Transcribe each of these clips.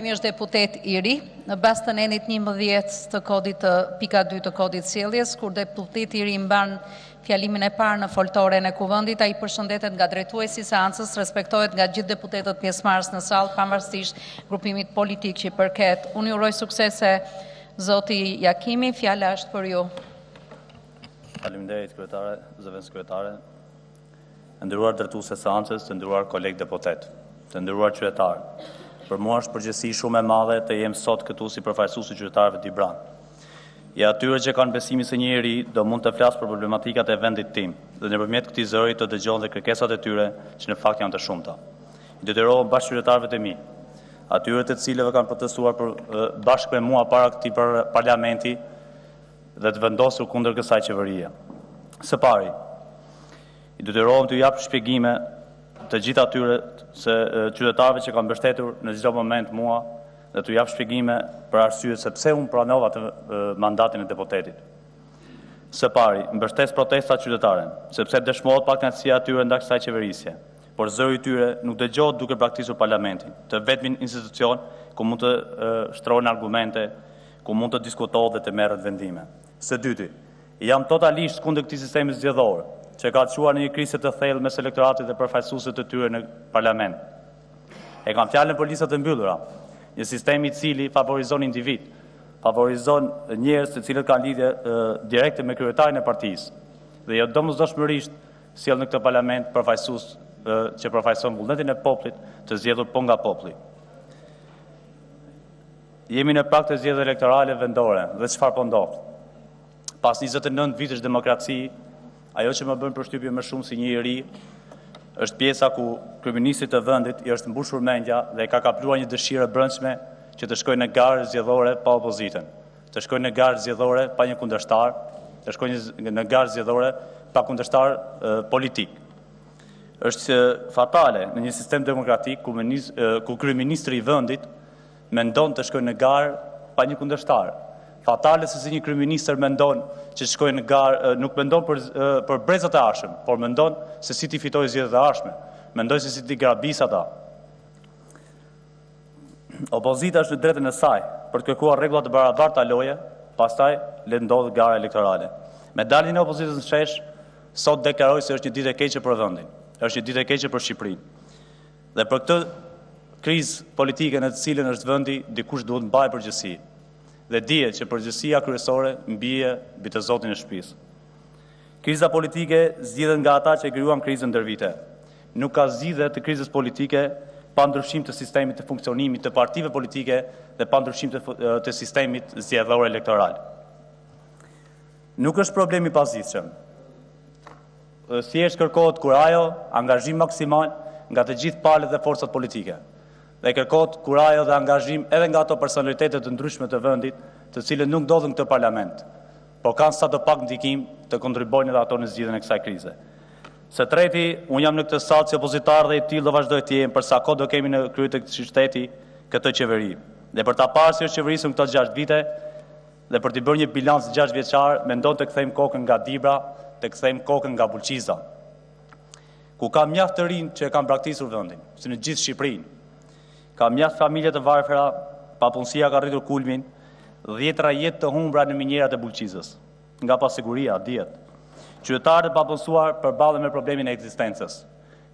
Është deputet i ri, në bazë të nenit 11 të kodit të pika 2 të kodit sjelljes, kur deputeti i ri mban fjalimin e parë në foltoren e kuvendit, ai përshëndetet nga drejtuesi i seancës, respektohet nga gjithë deputetët pjesëmarrës në sallë, pavarësisht grupimit politik që i përket. Unë ju uroj suksese zoti Jakimi, fjala është për ju. Faleminderit kryetare, zëvendëskryetare. E nderuar drejtuese e seancës, të nderuar kolegë deputetë, të nderuar qytetarë. Për mua është përgjegjësi shumë e madhe të jem sot këtu si përfaqësues i qytetarëve dibranë. I atyre që kanë besimin se një i ri do mund të flasë për problematikat e vendit tim dhe nëpërmjet këtij zëri të dëgjohen dhe kërkesat e tyre që në fakt janë të shumta. I detyrohem bashkëqytetarëve të mi, atyre të cilëve kanë protestuar për bashkë me mua para këtij parlamenti dhe të vendosur kundër kësaj qeverie. Së pari, i detyrohem t'u jap shpjegime të gjithë atyre se qytetarëve që kanë mbështetur në çdo moment mua dhe t'u jap shpjegime për arsye se pse unë pranova të mandatin e deputetit. Së pari, mbështes protestat qytetare, sepse dëshmohet pakënaqësia e tyre ndaj kësaj qeverisje, por zëri i tyre nuk dëgjohet duke braktisur parlamentin, të vetmin institucion ku mund të shtrohen argumente, ku mund të diskutohet dhe të merret vendime. Së dyti, jam totalisht kundër këtij sistemi zgjedhor, që ka çuar në një krisje të thellë mes elektoratit dhe përfaqësuesve të tyre në parlament. E kam fjalën për listat e mbyllura, një sistem i cili favorizon individ, favorizon njerëz të cilët kanë lidhje direkte me kryetarin e partisë dhe jo domosdoshmërisht sjell në këtë parlament përfaqësues që përfaqëson vullnetin e popullit të zgjedhur po nga populli. Jemi në prag të zgjedhjeve elektorale vendore dhe çfarë po ndodh? Pas 29 vitesh demokraci, ajo që më bën përshtypje më shumë si një i ri është pjesa ku kryeministrit të vendit i është mbushur mendja dhe e ka kapluar një dëshirë e brendshme që të shkojë në garë zgjedhore pa opozitën, të shkojë në garë zgjedhore pa një kundërshtar, të shkojë në garë zgjedhore pa kundërshtar politik. Është fatale në një sistem demokratik ku, ku kryeministri i vendit mendon të shkojë në garë pa një kundërshtar. Fatale se si një kryeministër mendon që të shkojë në garë, nuk mendon për për brezat e ardhshëm, por mendon se si t'i fitojë zgjedhjet e ardhshme. Mendon se si t'i grabisë ata. Opozita është në drejtën e saj për të kërkuar rregulla të barabarta loje, pastaj le të ndodhë gara elektorale. Me daljen e opozitës në shesh, sot deklaroj se është një ditë e keqe për vendin, është një ditë e keqe për Shqipërinë. Dhe për këtë krizë politike në të cilën është vendi, dikush duhet mbajë përgjegjësi. Dhe dihet që përgjegjësia kryesore mbie mbi të zotin e shtëpisë. Kriza politike zgjidhet nga ata që e krijuan krizën ndër vite. Nuk ka zgjidhje të krizës politike pa ndryshim të sistemit të funksionimit të partive politike dhe pa ndryshim të, të sistemit zgjedhor elektoral. Nuk është problem i pazgjidhshëm. Thjesht kërkohet kurajo, angazhim maksimal nga të gjithë palët dhe forcat politike. Dhe kërkohet kurajo dhe angazhim edhe nga ato personalitete të ndryshme të vendit, të cilët nuk ndodhen në këtë parlament, por kanë sado pak ndikim të kontribuojnë edhe ato në zgjidhjen e kësaj krize. Së treti, unë jam në këtë sallë si opozitar dhe i tillë do vazhdoj të jem për sa kohë do kemi në krye të këtij shteti këtë qeveri. Dhe për ta parë si është qeverisur në këto 6 vite, Dhe për t'i bërë një bilanc gjashtëvjeçar, mendon të kthejmë kokën nga Dibra, të kthejmë kokën nga Bulqiza, ku ka mjaft të rinj që e kanë braktisur vendin, si në gjithë Shqipërinë. Ka mjaft familje të varfra, papunësia ka rritur kulmin, dhjetëra jetë të humbura në minierat e Bulqizës, nga pasiguria, dihet. Qytetarët e papunësuar përballen me problemin e ekzistencës.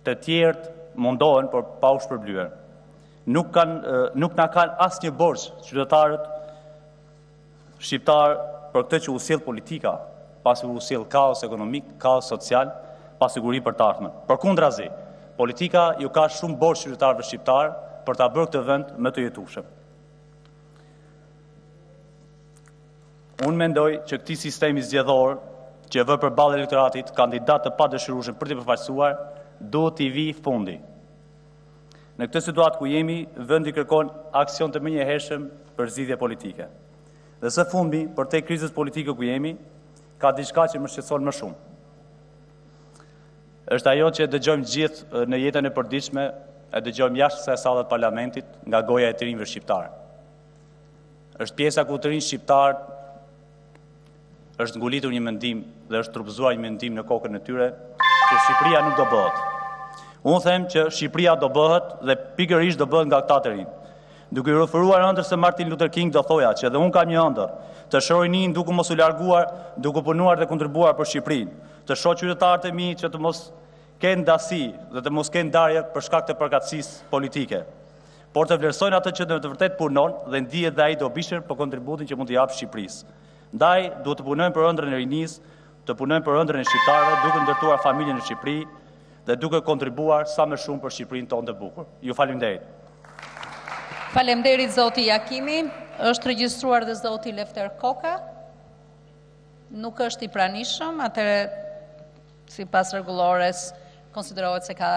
Të tjerët mundohen, por pa u shpërblyer. Nuk kanë nuk na kanë asnjë borxh qytetarët shqiptarë për këtë që u sjell politika, pasi u sjell kaos ekonomik, kaos social, pasiguri për të ardhmen. Përkundrazi, politika ju ka shumë borxh qytetarëve shqiptarë për ta bërë këtë vend më të jetueshëm. Unë mendoj që këtij sistemi zgjedhor që vë përballë elektoratit kandidatë të padëshirueshëm për t'i përfaqësuar, duhet t'i vijë fundi. Në këtë situatë ku jemi, vendi kërkon aksion të menjëhershëm për zgjidhje politike. Dhe së fundmi, përtej krizës politike ku jemi, ka diçka që më shqetëson më shumë. Është ajo që e dëgjojmë gjithë në jetën e përditshme, e dëgjojmë jashtë kësaj salle të parlamentit nga goja e të rinjve shqiptarë. Është pjesa ku të rinjtë shqiptarë është ngulitur një mendim dhe është trupëzuar një mendim në kokën e tyre që Shqipëria nuk do bëhet. Unë them që Shqipëria do bëhet dhe pikërisht do bëhet nga këta të rinj. Duke iu referuar ëndrrës së Martin Luther King do thoja që edhe unë kam një ëndërr, të shoh rininë duke mos u larguar, duke punuar dhe kontribuar për Shqipërinë, të shoh qytetarët e mi që të mos kenë ndasi dhe të mos kenë ndarje për shkak të përkatësisë politike, por të vlerësojnë atë që në të vërtetë punon dhe ndihet dhe ai i dobishëm për kontributin që mund t'i japë Shqipërisë. Ndaj, duhet të punojmë për ëndrrën e rinisë, të punojmë për ëndrrën e shqiptarëve, duke ndërtuar familjen në Shqipëri dhe duke kontribuar sa më shumë për Shqipërinë tonë të bukur. Ju faleminderit. Faleminderit zoti Jakimi. Është regjistruar dhe zoti Lefter Koka. Nuk është i pranishëm, atëherë sipas rregullores konsiderohet se ka.